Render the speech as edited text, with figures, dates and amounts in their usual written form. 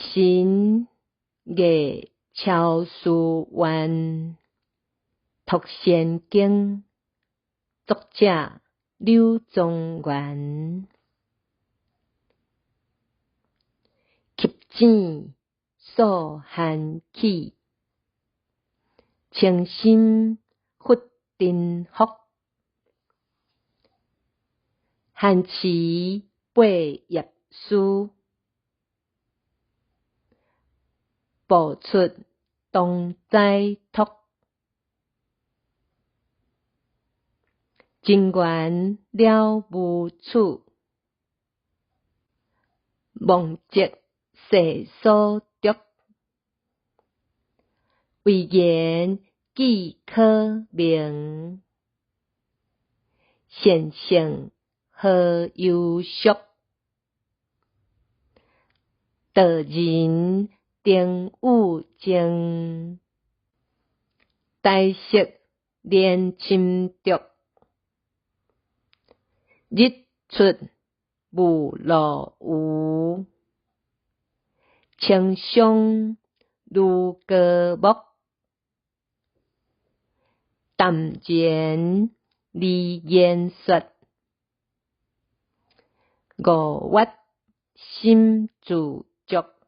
神藝超思源，讀仙經，作者柳宗元。吸井數寒氣，清心佛真福，寒池八葉書，步出東宰托，情緣了無處，望積世所得，遺言既可明，善性何由俗，道人定有情，大色連深著，日出霧落無，清香如歌木，淡然離言說，五月心自足。